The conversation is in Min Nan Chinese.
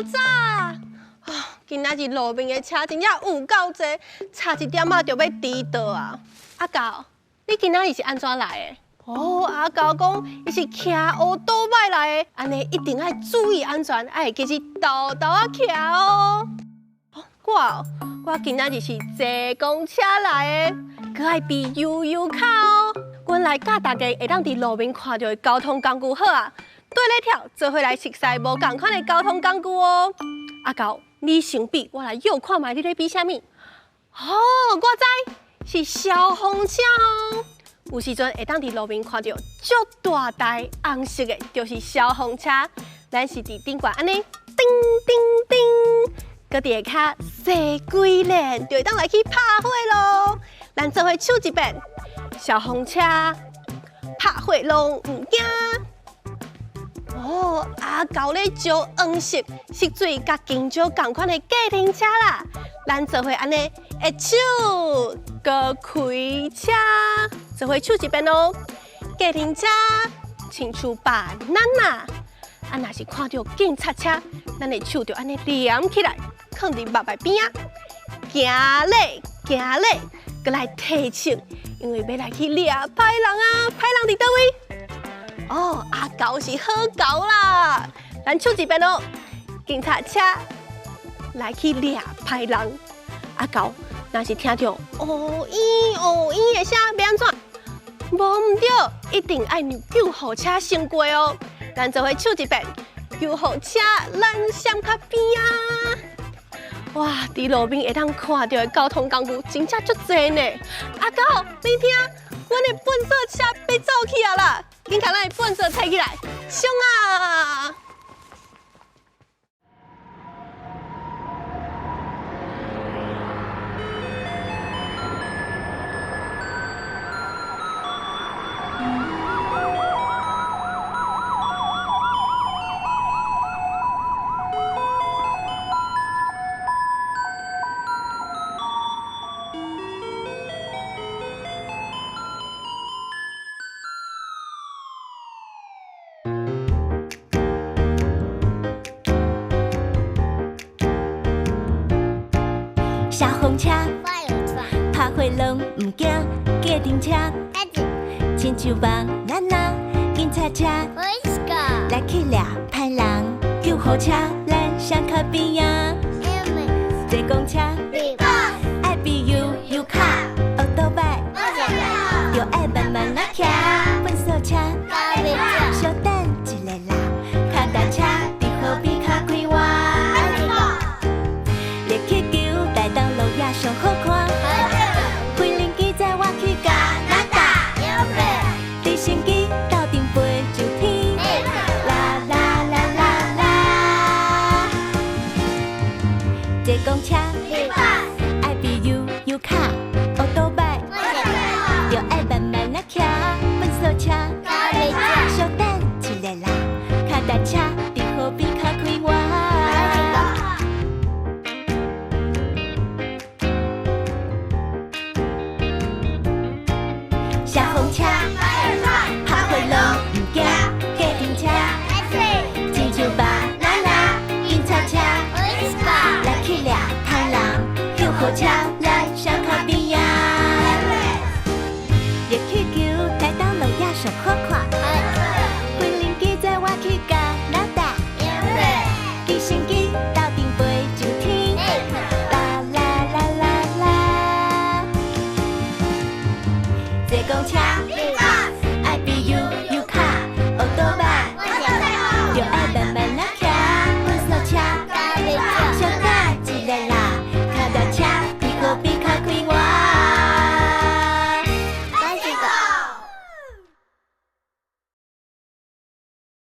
早。啊，今仔日路面的車真正有夠濟，差一點仔就欲遲到啊！阿狗，你今仔日是按怎來的？哦，阿狗講伊是騎烏多擺來的，按呢一定愛注意安全，愛會記得沓沓仔騎哦。我今仔日是坐公車來的，閣愛備悠遊卡哦。阮來教大家會當佇路面看著的交通工具好啊，綴咧跳，做伙來熟悉無仝款的交通工具哦。阿狗，你先比，我來囿看覓你咧比啥物？哦，我知，是消防車哦。有時陣會當佇路面看著足大台紅色的，就是消防車。咱是佇頂懸按呢，叮叮叮，閣佇下跤踅幾輪，就會當來去拍火囉。咱做伙唱一遍，消防車拍火攏毋驚。哦，阿狗咧招黃色、色水佮金蕉仝款的計程車啦。咱做伙按呢，下手閣開車，做伙唱一遍哦。計程車親像 banana，啊，若是看著警察車，咱的手就按呢踮起來，囥佇目內邊仔，行咧行咧，閣來提手，因為欲來去掠歹人啊！歹人佇佗位？哦，阿狗是好狗啦，咱唱一遍哦。警察車來去掠歹人，阿狗若是聽著哦咦哦咦的聲，欲按怎？無毋對，一定愛讓救護車先過哦。咱做伙唱一遍，救護車咱閃較邊仔。哇，佇路面會當看著的交通工具真正足濟呢。阿狗，你聽，阮的糞掃車欲走去啊啦！緊共咱的糞掃提起來，衝啊！消防車，拍火攏毋驚，計程車，親像 banana，警察車，來去掠歹人，救護車，咱閃較邊仔，坐公車，愛備悠遊卡，烏多擺，著愛慢慢仔騎，糞掃車，小等一下啦，跤踏車，佇河邊較快活。熱氣球來到路也上好看，飛輪機載我去加拿大，直升機鬥陣飛上天，啦啦啦啦啦。坐公車，愛備悠遊卡，烏多擺，著愛慢慢仔騎，糞掃車，小等一下啦，跤踏車佇河邊較快活。消防車，拍火攏毋驚，計程車，親像 banana，警察車，來去掠歹人，救護車，